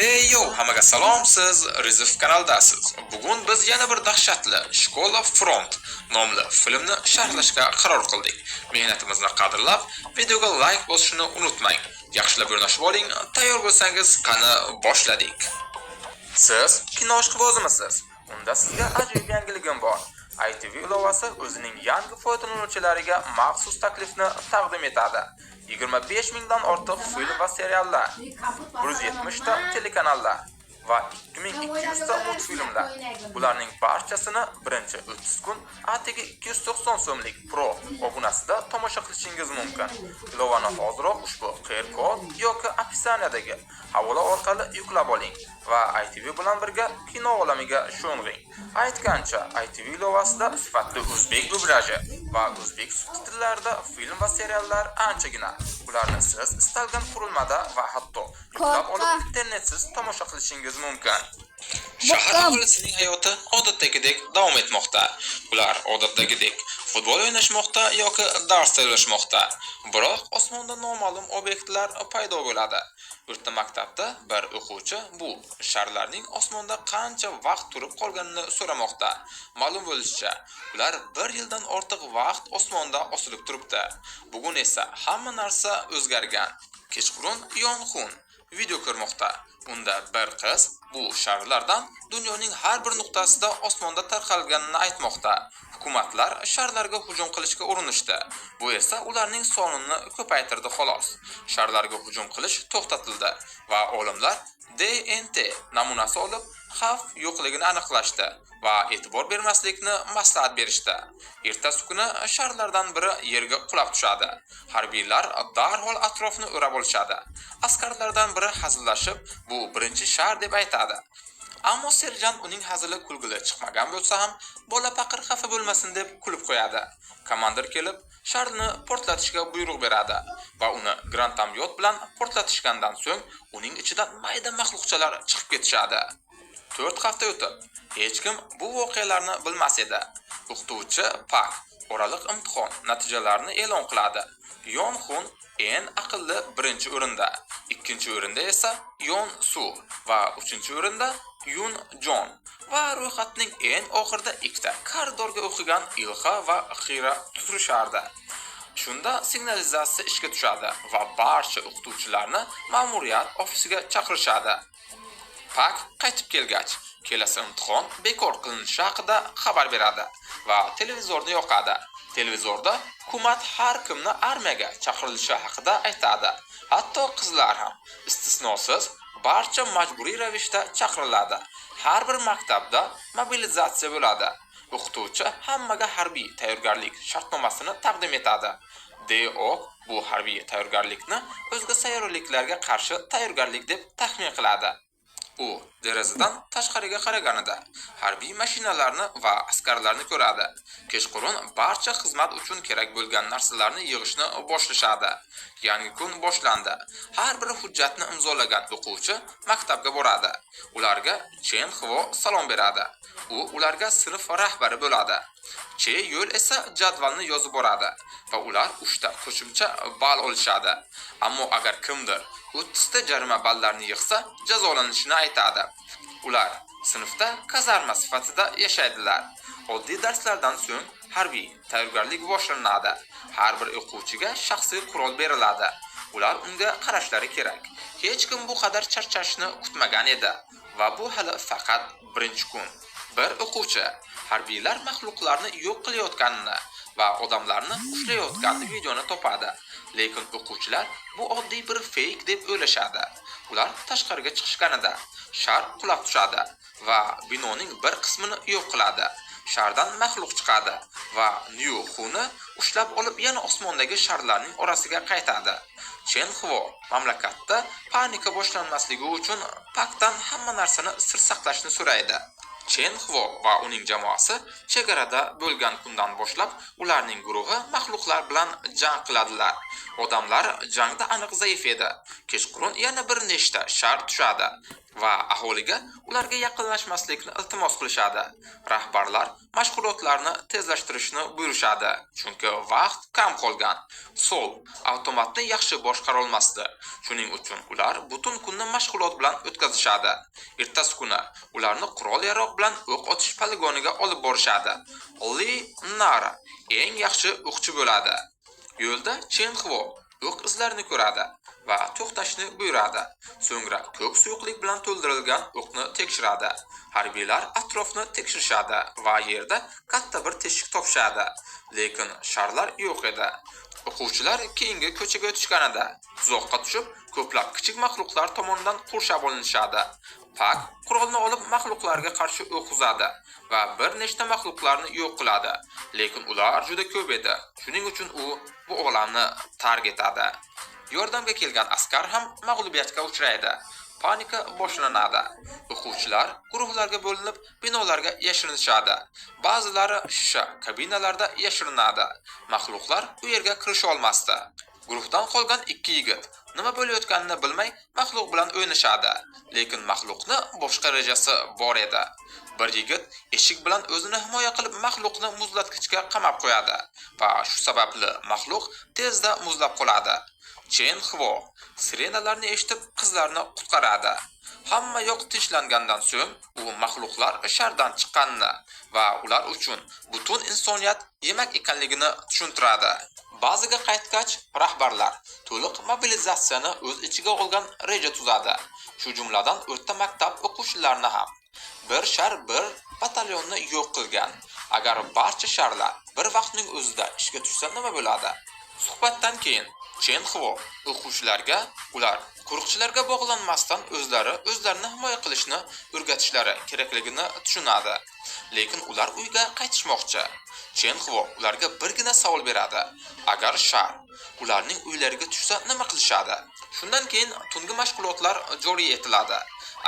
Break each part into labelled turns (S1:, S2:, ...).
S1: Hey yo, hammaga salom, siz Rizov kanalidasiz. Bugun biz yana bir dahshatli Shkola Front nomli filmni sharhlashga qaror qildik. Mehnatimizni qadrlab, videoga like bosishni unutmang. Yaxshilab o'rnashib oling, tayyor bo'lsangiz, qani boshladik. Siz kino ishqibozimisiz? Unda sizga ajoyib yangiligim bor. ITV ilovasi o'zining yangi foydalanuvchilariga maxsus taklifni taqdim etadi. 25 mingdan ortiq film va seriallar, 170 ta telekanallar va 2200 ta multfilmlar. Bularning barchasini birinchi 30 kun atigi 290 so'mlik Pro obunasida tomosha qilishingiz mumkin. Ilovani hoziroq ushbu QR kod yoki описание dagi havola orqali yuklab oling va ITV bilan birga kino olamiga sho'ng'ing. Aytgancha, ITV ilovasida sifatli o'zbek dublyaji va o'zbek subtitrlarida film va seriallar anchagina. Ularni siz istalgan qurilmada va hatto yuklab olib
S2: Korka.
S1: internetsiz tomosha qilishingiz mumkin. Shahar
S2: Boqqan.
S1: aholisining hayoti odatdagidek davom etmoqda. Ular odatdagidek futbol o'ynashmoqda yoki dars tayyorlashmoqda. Biroq osmonda noma'lum obyektlar paydo bo'ladi. O'rta maktabda bir o'quvchi bu sharlarning osmonda qancha vaqt turib qolganini so'ramoqda. Ma'lum bo'lishicha, ular bir yildan ortiq vaqt osmonda osilib turibdi. Bugun esa hamma narsa o'zgargan. Kechqurun Yonxun video ko'rmoqda. Unda bir qiz bu sharlardan dunyoning har bir nuqtasida osmonda tarqalganini aytmoqda. Hukumatlar sharlarga hujum qilishga urinishdi. Bu esa ularning sonini ko'paytirdi xolos. Sharlarga hujum qilish to'xtatildi va olimlar DNT namunasi olib, xavf yo'qligini aniqlashdi va e'tibor bermaslikni maslahat berishdi. Ertasi kuni sharlardan biri yerga qulab tushadi. Harbiylar darhol atrofni o'rab olishadi. Askarlardan biri hazillashib, bu birinchi shar deb aytadi. Ammo serjant uning hazili kulgili chiqmagan bo'lsa ham, bola paqir xafa bo'lmasin deb kulib qo'yadi. Komandir kelib, sharni portlatishga buyruq beradi va uni granatomet bilan portlatishgandan so'ng uning ichidan mayda maxluqchalar chiqib ketishadi. 4 hafta o'tib, hech kim bu voqealarni bilmas edi. O'qituvchi Pak oraliq imtihon natijalarini e'lon qiladi. Yon Xun eng aqlli birinchi o'rinda, ikkinchi o'rinda esa Yon Su va uchinchi o'rinda Yun Jon va ro'yxatning eng oxirida ikkita koridorga o'qigan Ilha va Xira turishardi. Shunda signalizatsiya ishga tushadi va barcha o'qituvchilarni ma'muriyat ofisiga chaqirishadi. Pak qaytib kelgach, kelasi imtihon bekor qilinishi haqida xabar beradi va televizorni yoqadi. Televizorda hukumat har kimni armiyaga chaqirilishi haqida aytadi. Hatto qizlar ham istisnosiz barcha majburiy ravishda chaqiriladi. Har bir maktabda mobilizatsiya bo'ladi. O'qituvchi hammaga harbiy tayyorgarlik shartnomasini taqdim etadi. Deok bu harbiy tayyorgarlikni o'zga sayyoraliklarga qarshi tayyorgarlik deb taxmin qiladi. U derazadan tashqariga qaraganida harbiy mashinalarni va askarlarni ko'radi. Kechqurun barcha xizmat uchun kerak bo'lgan narsalarni yig'ishni boshlashadi. Yangi kun boshlandi. Har bir hujjatni imzolagan o'quvchi maktabga boradi. Ularga Chen Xvo salom beradi. U ularga sinf rahbari bo'ladi. Che Yo'l esa jadvalni yozib boradi va ular 3 ta qo'shimcha ball olishadi. Ammo agar kimdir 30 ta jarima ballarni yig'sa, jazolanishini aytadi. Ular sinfda kazarma sifatida yashaydilar. Oddiy darslardan so'ng harbiy tayyorgarlik boshlanadi. Har bir o'quvchiga shaxsiy qurol beriladi. Ular unga qarashlari kerak. Hech kim bu qadar charchashni kutmagan edi va bu hali faqat birinchi kun. Bir o'quvchi harbiylar maxluqlarni yo'q qilayotganini va odamlarni ushlayotgan videoni topadi. Lekin o'quvchilar bu oddiy bir feyk deb o'ylashadi. Ular tashqariga chiqishganida shar qulab tushadi va binoning bir qismini yo'q qiladi. Shardan maxluq chiqadi va Nyu Xuni ushlab olib, yana osmondagi sharlarning orasiga qaytadi. Chen Xvo mamlakatda panika boshlanmasligi uchun Pakdan hamma narsani sir saqlashni so'raydi. Chen Xvo va uning jamoasi chegarada bo'lgan kundan boshlab ularning guruhi maxluqlar bilan jang qiladilar. Odamlar jangda aniq zaif edi. Kechqurun yana bir nechta shar tushadi. Va aholiga ularga yaqinlashmaslikni iltimos qilishadi. Rahbarlar mashg'ulotlarni tezlashtirishni buyurishadi, chunki vaqt kam qolgan. Sol avtomatni yaxshi boshqara olmasdi. Shuning uchun ular butun kunni mashg'ulot bilan o'tkazishadi. Ertasi kuni ularni qurol-yarog' bilan o'q otish poligoniga olib borishadi. Li Nara eng yaxshi o'qchi bo'ladi. Yo'lda Chen Huo o'q izlarini ko'radi va to'xtashni buyuradi. So'ngra ko'k suyuqlik bilan to'ldirilgan o'qni tekshiradi. Harbiylar atrofni tekshirishadi va yerda katta bir teshik topishadi. Lekin sharlar yo'q edi. O'quvchilar keyingi ko'chaga o'tishganida tuzoqqa tushib, ko'plab kichik maxluqlar tomonidan qurshab olinishadi. Pak qurolni olib maxluqlarga qarshi o'q uzadi va bir nechta maxluqlarni yo'q qiladi. Lekin ular juda ko'p edi. Shuning uchun u bu olamni tark etadi. Yordamga kelgan askar ham mag'lubiyatga uchraydi. Panika boshlanadi. O'quvchilar guruhlarga bo'linib binolarga yashirinishadi. Ba'zilari shisha kabinalarda yashirinadi. Maxluqlar u yerga kirisha olmasdi. Guruhdan qolgan ikki yigit nima bo'layotganini bilmay maxluq bilan o'ynashadi. Lekin maxluqni boshqa rejasi bor edi. Bir yigit eshik bilan o'zini himoya qilib maxluqni muzlatgichga qamab qo'yadi va shu sababli maxluq tezda muzlab qoladi. Chen Huo sirenalarni eshitib qizlarni qutqaradi. Hamma yoq tinchlangandan so'ng u maxluqlar shardan chiqqanini va ular uchun butun insoniyat yemak ekanligini tushuntiradi. Bazaga qaytgach, rahbarlar to'liq mobilizatsiyani o'z ichiga olgan reja tuzadi. Shu jumladan o'rta maktab o'quvchilarini ham. Bir shar bir batalyonni yo'q qilgan. Agar barcha sharlar bir vaqtning o'zida ishga tushsa nima bo'ladi? Suhbatdan keyin Chen Huo o'quvchilarga ular qo'riqchilarga bog'lanmasdan o'zlari o'zlarini himoya qilishni o'rgatishlari kerakligini tushunadi. Lekin ular uyga qaytishmoqchi. Chen Huo ularga birgina savol beradi. Agar shar ularning uylariga tushsa nima qilishadi? Shundan keyin tungi mashg'ulotlar joriy etiladi.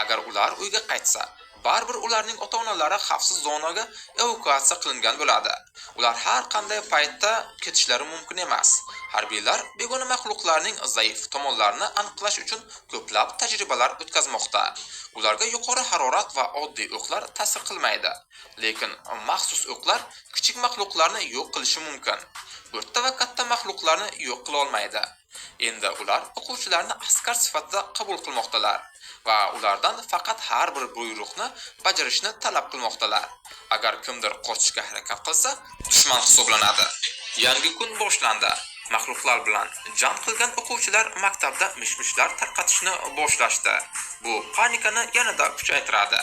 S1: Agar ular uyga qaytsa, baribir ularning ota-onalari xavfsiz zonaga evakuatsiya qilingan bo'ladi. Ular har qanday paytda ketishlari mumkin emas. Harbiylar begona maxluqlarning zaif tomonlarini aniqlash uchun ko'plab tajribalar o'tkazmoqda. Ularga yuqori harorat va oddiy o'qlar ta'sir qilmaydi. Lekin maxsus o'qlar kichik maxluqlarni yo'q qilishi mumkin. O'rta va katta maxluqlarni yo'q qila olmaydi. Endi ular o'quvchilarni askar sifatida qabul qilmoqdalar va ulardan faqat har bir buyruqni bajarishni talab qilmoqdalar. Agar kimdir qochishga harakat qilsa, dushman hisoblanadi. Yangi kun boshlandi. Maxluqlar bilan jang qilgan o'quvchilar maktabda mish-mishlar tarqatishni boshlashdi. Bu panikani yanada kuchaytiradi.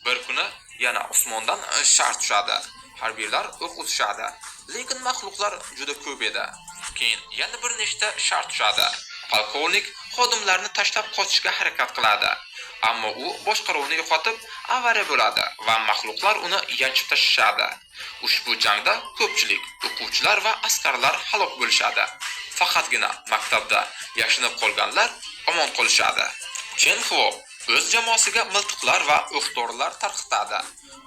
S1: Bir kuni yana osmondan shar tushadi. Harbiylar o'q uzishadi. Lekin maxluqlar juda ko'p edi. Keyin yana bir nechta shar tushadi. Polkovnik xodimlarni tashlab qochishga harakat qiladi. Ammo u boshqaruvni yo'qotib, avariya bo'ladi va maxluqlar uni yanchib tashlashadi. Ushbu jangda ko'pchilik o'quvchilar va askarlar halok bo'lishadi. Faqatgina maktabda yashinib qolganlar omon qolishadi. Chen Huo o'z jamoasiga miltiqlar va o'q-dorilar tarqatadi.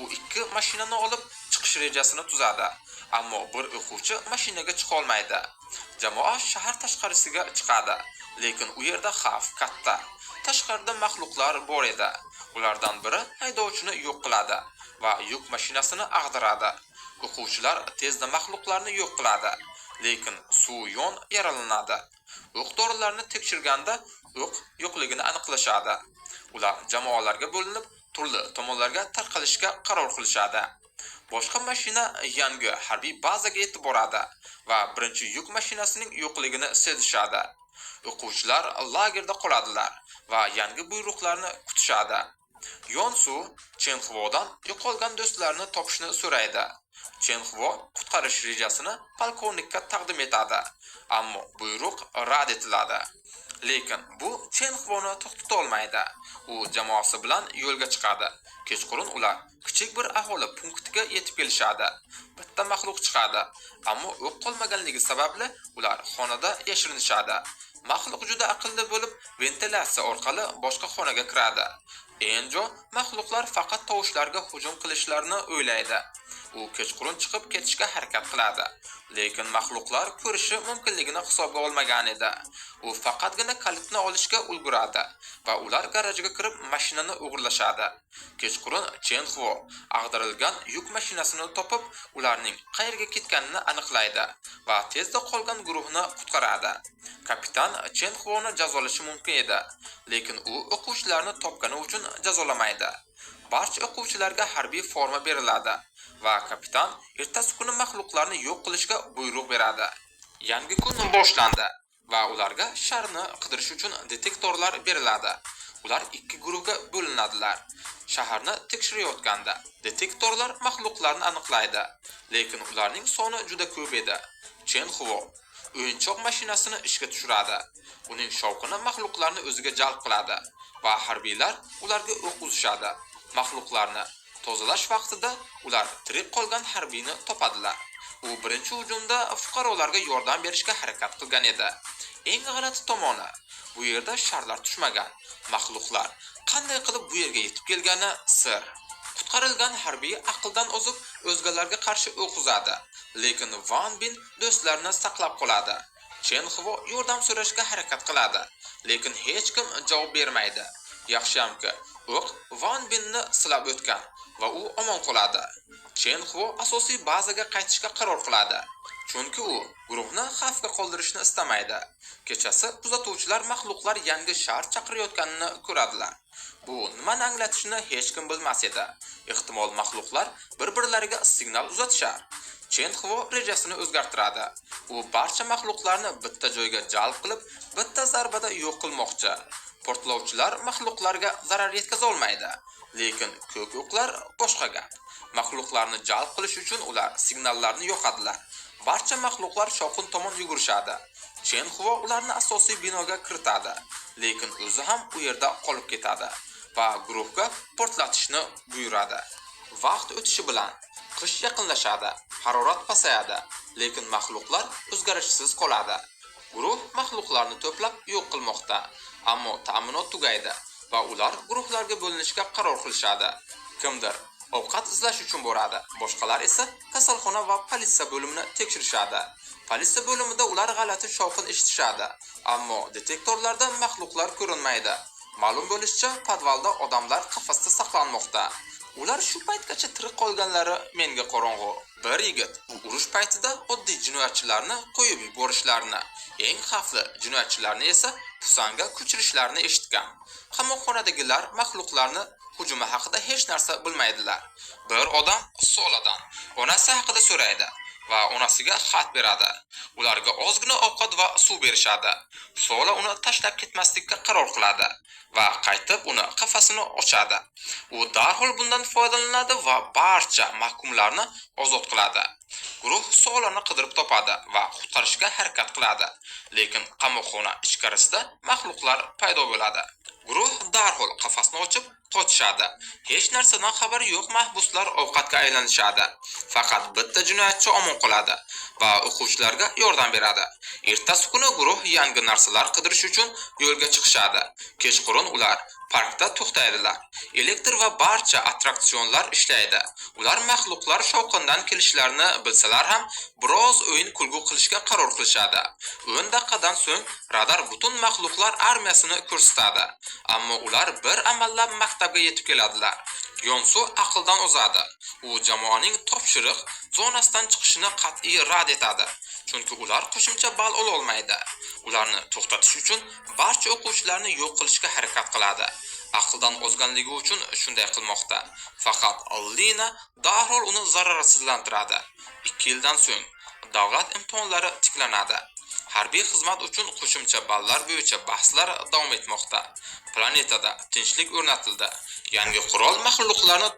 S1: U ikki mashinani olib chiqish rejasini tuzadi. Ammo bir o'quvchi mashinaga chiqa olmaydi. Jamoa shahar tashqarisiga chiqadi, lekin u yerda xavf katta. Tashqarida maxluqlar bor edi. Ulardan biri haydovchini yo'q qiladi va yuk mashinasini ag'daradi. O'quvchilar tezda maxluqlarni yo'q qiladi, lekin Su Yon yaralanadi. O'q-dorilarni tekshirganda o'q yo'qligini aniqlashadi. Ular jamoalarga bo'linib, turli tomonlarga tarqalishga qaror qilishadi. Boshqa mashina yangi harbiy bazaga yetib boradi va birinchi yuk mashinasining yo'qligini sezishadi. O'quvchilar lagerda qoladilar va yangi buyruqlarni kutishadi. Yonsu Chen Huodan yo'qolgan do'stlarini topishni so'raydi. Chen Huo qutqarish rejasini polkovnikka taqdim etadi, ammo buyruq rad etiladi. Lekin bu Chen Huoni to'xtata olmaydi. U jamoasi bilan yo'lga chiqadi. Kechqurun ular kichik bir aholi punktiga yetib kelishadi. Bitta maxluq chiqadi, ammo o'q qolmaganligi sababli ular xonada yashirinishadi. Maxluq juda aqlli bo'lib, ventilyatsiya orqali boshqa xonaga kiradi. Enjo maxluqlar faqat tovushlarga hujum qilishlarini o'ylaydi. U kechqurun chiqib ketishga harakat qiladi, lekin maxluqlar ko'rishi mumkinligini hisobga olmagan edi. U faqatgina kalitni olishga ulguradi va ular garajga kirib mashinani o'g'irlashadi. Kechqurun Chen Huo ag'darilgan yuk mashinasini topib, ularning qayerga ketganini aniqlaydi va tezda qolgan guruhni qutqaradi. Kapitan Chen Huoni jazolashi mumkin edi, lekin u o'quvchilarni topgani uchun jazolamaydi. Barcha o'quvchilarga harbiy forma beriladi va kapitan ertasi kuni maxluqlarni yo'q qilishga buyruq beradi. Yangi kun boshlandi va ularga sharni qidirish uchun detektorlar beriladi. Ular ikki guruhga bo'linadilar. Shaharni tekshirayotganda detektorlar maxluqlarni aniqlaydi, lekin ularning soni juda ko'p edi. Chen Huo o'yinchoq mashinasini ishga tushiradi. Uning shovqini maxluqlarni o'ziga jalb qiladi va harbiylar ularga o'q uzishadi. Maxluqlarni tozalash vaqtida ular tirik qolgan harbiyni topadilar. U birinchi hujumda fuqarolarga yordam berishga harakat qilgan edi. Eng g'alati tomoni, bu yerda sharlar tushmagan. Maxluqlar qanday qilib bu yerga yetib kelgani sir. Qutqarilgan harbiy aqldan ozib, o'zgalarga qarshi o'q uzadi, lekin Van Bin do'stlarini saqlab qoladi. Chen Huo yordam so'rashga harakat qiladi, lekin hech kim javob bermaydi. Yaxshiyamki, o'q Van Binni silab o'tgan va u omon qoladi. Chen Huo asosiy bazaga qaytishga qaror qiladi, chunki u guruhni xavfga qoldirishni istamaydi. Kechasi kuzatuvchilar maxluqlar yangi shar chaqirayotganini ko'radilar. Bu nimani anglatishini hech kim bilmas edi. Ehtimol, maxluqlar bir-birlariga signal uzatishar. Chen Huo rejasini o'zgartiradi. U barcha maxluqlarni bitta joyga jalb qilib, bitta zarbada yo'q qilmoqchi. Portlovchilar maxluqlarga zarar yetkaza olmaydi, lekin ko'k o'qlar boshqa gap. Maxluqlarni jalb qilish uchun ular signallarni yoqadilar. Barcha maxluqlar shovqin tomon yugurishadi. Chen Huo ularni asosiy binoga kiritadi, lekin o'zi ham u yerda qolib ketadi va guruhga portlatishni buyuradi. Vaqt o'tishi bilan qish yaqinlashadi, harorat pasayadi, lekin maxluqlar o'zgarishsiz qoladi. Guruh maxluqlarni to'plab yo'q qilmoqda, ammo ta'minot tugaydi va ular guruhlarga bo'linishga qaror qilishadi. Kimdir ovqat izlash uchun boradi, boshqalar esa kasalxona va politsiya bo'limini tekshirishadi. Politsiya bo'limida ular g'alati shovqin eshitishadi, ammo detektorlarda maxluqlar ko'rinmaydi. Ma'lum bo'lishicha, podvalda odamlar qafasda saqlanmoqda. Ular shu paytgacha tirik qolganlari menga qorong'u. Bir yigit urush paytida oddiy jinoyatchilarni qo'yib yuborishlarini, eng xavfli jinoyatchilarni esa Pusanga ko'chirishlarini eshitgan. Qamoqxonadagilar maxluqlarni hujumi haqida hech narsa bilmaydilar. Bir odam Soladan onasi haqida so'raydi va onasiga xat beradi. Ularga ozgina ovqat va suv berishadi. Sola uni tashlab ketmaslikka qaror qiladi va qaytib uni qafasini ochadi. U darhol bundan foydalanadi va barcha mahkumlarni ozod qiladi. Guruh Solani qidirib topadi va qutqarishga harakat qiladi, lekin qamoqxona ichkarisida maxluqlar paydo bo'ladi. Guruh darhol qafasni ochib qochishadi. Hech narsadan xabari yo'q mahbuslar ovqatga aylanishadi. Faqat bitta jinoyatchi omon qoladi va o'quvchilarga yordam beradi. Ertasi kuni guruh yangi narsalar qidirish uchun yo'lga chiqishadi. Kechqurun ular parkda to'xtaydilar. Elektr va barcha attraksionlar ishlaydi. Ular maxluqlar shovqindan kelishlarini bilsalar ham, biroz o'yin kulgu qilishga qaror qilishadi. 10 daqiqadan so'ng radar butun maxluqlar armiyasini ko'rsatadi. Ammo ular bir amallab maktabga yetib keladilar. Yonsu aqldan ozadi. U jamoaning topshiriq zonasidan chiqishini qat'iy rad etadi, chunki ular qo'shimcha ball ola olmaydi. Ularni to'xtatish uchun barcha o'quvchilarni yo'q qilishga harakat qiladi. Aqldan ozganligi uchun shunday qilmoqda. Faqat Lina darhol uni zararsizlantiradi. 2 yildan so'ng davlat imtihonlari tiklanadi. Harbiy xizmat uchun qo'shimcha ballar bo'yicha bahslar davom etmoqda. Planetada tinchlik o'rnatildi. Yangi qurol maxluqlarni